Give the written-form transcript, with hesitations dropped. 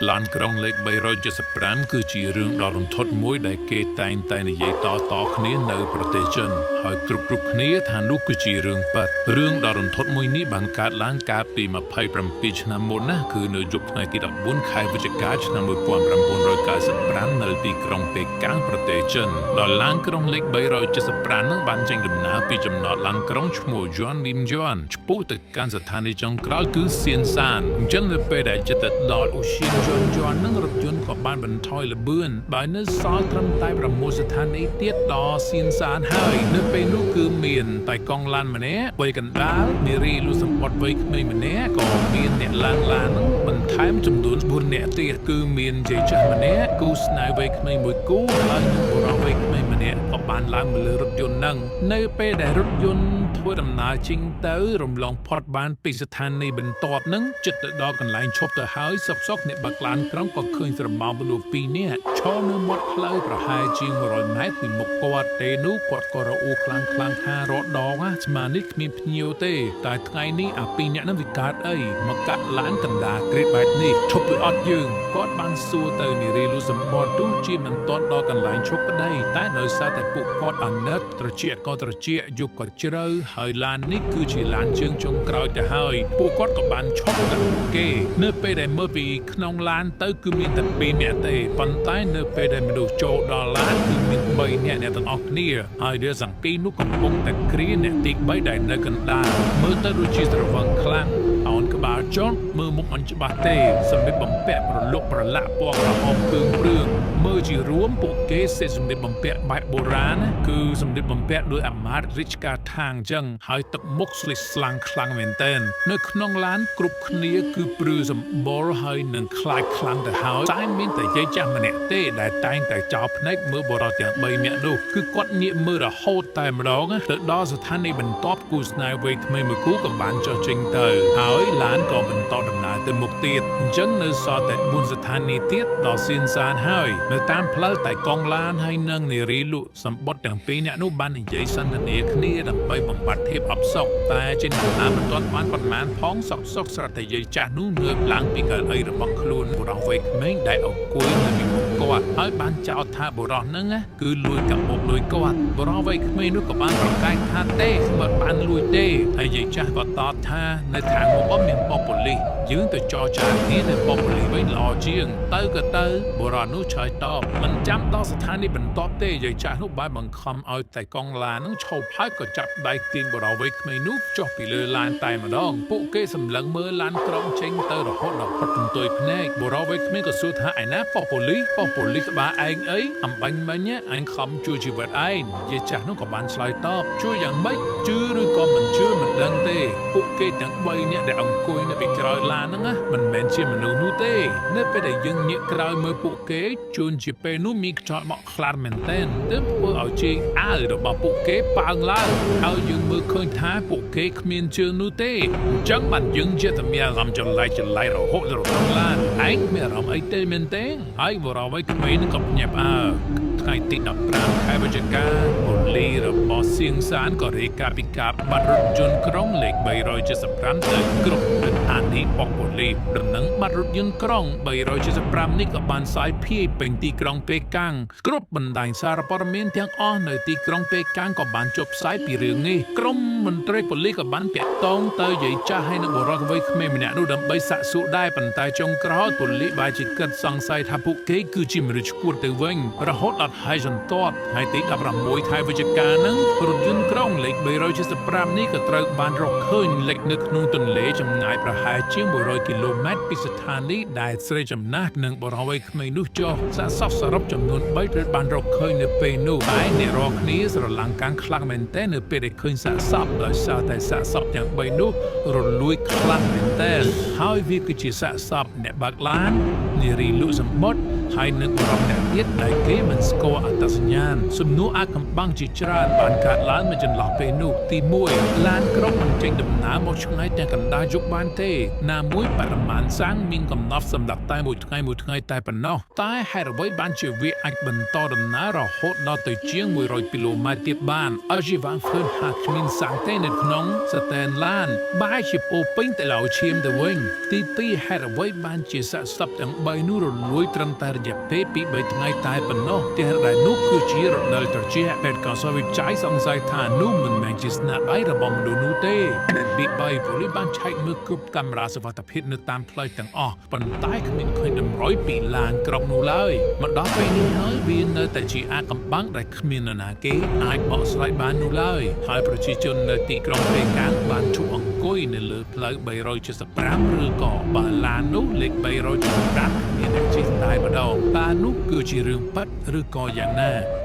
ឡានក្រុងលេខ375គឺជារឿងដ៏រន្ធត់មួយដែលគេតែងតែនិយាយតៗគ្នានៅប្រទេសចិនហើយគ្រប់ៗគ្នាថានោះគឺជារឿងពិតរឿងដ៏រន្ធត់មួយនេះបានកើតឡើងកាលពី27ឆ្នាំមុនណាគឺនៅយប់ថ្ងៃទី14ខែវិច្ឆិកាឆ្នាំ1995នៅទីក្រុងប៉េកាំងប្រទេសចិនដល់ឡានក្រុងលេខ375នឹងបានចេញដំណើរពីចំណតឡានក្រុងឈ្មោះយន់លីមយន់ឆ្ពោះទៅកាន់ស្ថានីយ៍ចុងក្រោយគឺសៀនសានអញ្ចឹងនៅពេលដែលជិតទៅដល់អូសៀនយន់យន់នឹងរថយន្តក៏បានបន្ថយល្បឿនបើនៅសល់ត្រឹមតែ6ស្ថានីយ៍ទៀតដល់សៀនសានហើយនៅពេលនោះគឺមានតែកង់ឡានម្នាក់វ័យកណ្ដាលនារីលូសម្បត្តិវ័យក្មេងម្នាក់ក៏មានអ្នកឡើងឡាននឹងបន្ថែមចំនួន4នាក់ទៀតគឺមានយាយចាស់ម្នាក់គូស្នេហ៍វ័យក្មេងមួយគូហើយនិងបុរសវ័យក្មេងម្នាក់ក៏បានឡើងមកលើរថយន្តនឹងនៅពេលដែលរថយន្តធ្វើដំណើរចេញទៅរំលងផុតបានពីស្ថានីយ៍បន្ទាប់នឹងជិតទៅដល់កន្លែងឈប់ទៅហើយសុកៗអ្នកបើកឡានក្រុងក៏ឃើញស្រមោលមនុស្សពីរនាក់ឈរនៅមាត់ផ្លូវប្រហែលជាង100ម៉ែត្រពីមុខគាត់ទេនោះគាត់ក៏រអ៊ូខ្លាំងខ្លាំងថារដងណាស្មាននេះគ្មានភ្ញៀវទេតែថ្ងៃនេះអាពីរនាក់នឹងវាកើតអីមកកាត់ឡានកណ្ដាលក្រេតបែបនេះឈប់វាអត់យើងគាត់បានសួរទៅនារីលូសម្បត្តិទោះជាមិនទាន់ដល់កន្លែងឈប់ក្តីតែដោយសារតែពួកគាត់អាណិតត្រចៀកក៏ត្រចៀកយប់ក៏ជ្រៅហើយឡាននេះគឺជាឡានជើងចុងក្រោយទៅហើយពួកគាត់ក៏បានឈប់ទៅគេនៅពេលដែលមើលពីក្នុងឡានទៅគឺមានតែពីរនាក់ទេប៉ុន្តែនៅពេលដែលមនុស្សចូលដល់ឡានគឺមាន3នាក់អ្នកទាំងអស់គ្នាហើយរឿងសង្គីនោះកំពុងតែគ្រាអ្នកទី3ដែលនៅកណ្ដាលមើលទៅដូចជាស្រវឹងខ្លាំងអោនក្បាលចុះមើលមុខមិនច្បាស់ទេសម្លៀកបំពាក់ប្រលុកប្រឡាក់ពណ៌ក្រហមពឿងព្រឿងមើលជារួមពួកគេសេសម្លៀកបំពាក់បែបបុរាណណាគឺសម្លៀកបំពាក់ដោយអាមាត្យរាជការខាងអញ្ចឹងហើយទឹកមុខស្លេកស្លាំងខ្លាំងមែនទែននៅក្នុងឡានគ្រប់គ្នាគឺព្រឺសម្បុរហើយនឹងខ្លាចខ្លាំងទៅហើយតែមានតែយាយចាស់ម្នាក់ទេដែលតែងតែចោលភ្នែកមើលបុរសទាំង3នាក់នោះគឺគាត់ងាកមើលរហូតតែម្ដងណាទៅដល់ស្ថានីយ៍បន្ទាប់គូស្នេហ៍វ័យក្មេងមួយគូក៏បានចុះចេញទៅហើយឡានក៏បន្តដំណើរទៅមុខទៀតអញ្ចឹងនៅសល់តែ4ស្ថានីយ៍ទៀតដល់សៀនសានហើយនៅតាមផ្លូវតែកង់ឡានហើយនិងនារីលក់សម្បុតទាំងពីរនាក់នោះបាននិយាយសន្ទនាគ្នាដើម្បីបំបត្តិភាពអផ្សុកតែចេញដំណើរមិនទាន់បានប៉ុន្មានផងសុកសុកស្រាប់តែយាយចាស់នោះងើបឡើងពីកៅអីរបស់ខ្លួនបុរសវ័យក្មេងដែលអង្គុយនៅពីមុខគាត់ហើយបានចោទថាបុរសហ្នឹងណាគឺលួចកាបូបលួចគាត់បុរសវ័យក្មេងនោះក៏បានប្រកែកថាទេមិនបានលួចទេហើយយាយចាស់ក៏តបថានៅខាងមុខមានប៉ុស្តិ៍ប៉ូលីសយើងទៅចរចាគ្នានៅប៉ុស្តិ៍ប៉ូលីសវិញល្អជាងទៅក៏ទៅបុរសនោះឆ្លើយតបមិនចាំដល់ស្ថានីយ៍បន្ទាប់ទេយាយចាស់នោះបានបង្ខំឲ្យតែកង់ឡាននឹងឈប់ហើយក៏ចាប់ដៃទាញបុរសវ័យក្មេងនោះចុះពីលើឡានតែម្ដងពួកគេសម្លឹងមើលឡានក្រុងចេញទៅរហូតដល់ផុតកន្ទុយភ្នែកបុរសវ័យក្មេងក៏សួរថាឯណាប៉ុស្តិ៍ប៉ូលីសប៉ុស្តិ៍ប៉ូលីសក្បាលឯងអីអំបញ្ញមិញណាអញខំជួយជីវិតឯងយាយចាស់នោះក៏បានឆ្លើយតបជួយយ៉ាងម៉េចជឿឬក៏មិនជឿមិនដឹងទេពួកគេទាំង3នាក់ដែលអង្គុយនៅពីក្រោយឡានហ្នឹងណាមិនមែនជាមនុស្សនោះទេនៅពេលដែលយើងងាកក្រោយមើលពួកគេជួនជាពេលនោះមានខ្យល់បក់ខ្លាំងមែនទែនទើបធ្វើឲ្យជើងអាវរបស់ពួកគេប៉ើងឡើងហើយយើងមើលឃើញថាពួកគេគ្មានជើងនោះទេអញ្ចឹងបានយើងជាតែមានអារម្មណ៍ចម្លែកចម្លែករហូតដល់ក្នុងឡានឯងមានអារម្មណ៍អីទេមែនទេហើយបរិវ័យក្មេងនឹងក៏ភ្ញាក់ផ្អើលថ្ងៃទី15ខែវិច្ឆិកាប៉ូលីសរបស់សៀងសានក៏រាយការណ៍ពីការបាត់រថយន្តក្រុងលេខ375ទៅគ្រប់ស្ថានីយ៍ប៉ុស្តិ៍ប៉ូលីសដំណឹងបាត់រថយន្តក្រុង375នេះក៏បានសាយភាយពេញទីក្រុងប៉េកាំងគ្រប់បណ្ដាញសារព័ត៌មានទាំងអស់នៅទីក្រុងប៉េកាំងក៏បានចុះផ្សាយពីរឿងនេះក្រុមមន្ត្រីប៉ូលីសក៏បានតាក់ទងទៅយាយចាស់ហើយនិងបុរសវ័យក្មេងម្នាក់នោះដើម្បីសាកសួរដែរប៉ុន្តែចុងក្រោយប៉ូលីសបែរជាគិតសង្ស័យថាពួកគេគឺជាមនុស្សឆ្កួតទៅវិញរហូតដល់ហើយសន្ទាប់ថ្ងៃទី16ខែវិច្ឆិកាហ្នឹងរថយន្តក្រុងលេខ375នេះក៏ត្រូវបានរកឃើញលិចនៅក្នុងទន្លេចម្ងាយប្រហែលជាង100គីឡូម៉ែត្រពីស្ថានីយ៍ដែលស្រីចំណាស់និងបុរសវ័យក្មេងនោះចុះសាកសពសរុបចំនួន3ត្រូវបានរកឃើញនៅពេលនោះតែអ្នករាល់គ្នាស្រឡាំងកាំងខ្លាំងមែនទែននៅពេលដែលឃើញសាកសពដោយសារតែសាកសពទាំង3នោះរលួយខ្លាំងមែនទែនហើយវាគឺជាសាកសពអ្នកបើកឡាននារីលក់សម្បុត ហើយនិងបុរសម្នាក់ទៀតដែលគេមិនស្គាល់អត្តសញ្ញាណសំណួរអាថ៌កំបាំងជាច្រើនបានកើតឡើងនៅចន្លោះពេលនោះទី1ឡានក្រុងមិនចេញដំណើរមកឆ្ងាយទាំងកណ្ដាលយប់បានទេណាមួយបរិមាណសាំងមានកំណត់សម្រាប់តែមួយថ្ងៃមួយថ្ងៃតែប៉ុណ្ណោះតែហេតុអ្វីបានជាវាអាចបន្តដំណើររហូតដល់ទៅជាង100គីឡូម៉ែត្រទៀតបានអជីវ៉ាងហ្វឺនហាក់គ្មានសាំងទេនៅក្នុងស្តែនឡានបែរជាពោរពេញទៅដោយឈាមទៅវិញទី2ហេតុអ្វីបានជាសាកសពទាំង3នោះរលួយត្រឹមតែរយៈពេលពី3ថ្ងៃតែប៉ុណ្ណោះទាំងដែលនោះគឺជារដូវត្រជាក់ពេទ្យកោសលវិច័យសង្ស័យថានោះមិនមែនជាស្នាដៃរបស់មនុស្សនោះទេទី3ប៉ូលីសបានឆែកមើលគ្រប់កាមេរ៉ាសុវត្ថិភាពនៅតាមផ្លូវទាំងអស់ប៉ុន្តែគ្មានឃើញតម្រុយពីឡានក្រុងនោះឡើយមកដល់ពេលនេះហើយវានៅតែជាអាថ៌កំបាំងដែលគ្មាននរណាគេអាចបកស្រាយបាននោះឡើយហើយប្រជាជននៅទីក្រុងប៉េកាំងបានឈប់អង្គុយនៅលើផ្លូវ375ឬក៏បើឡាននោះលេខ375គ្មានអ្នកជិះតែម្ដងតើនោះគឺជារឿងពិតឬក៏យ៉ាងណា?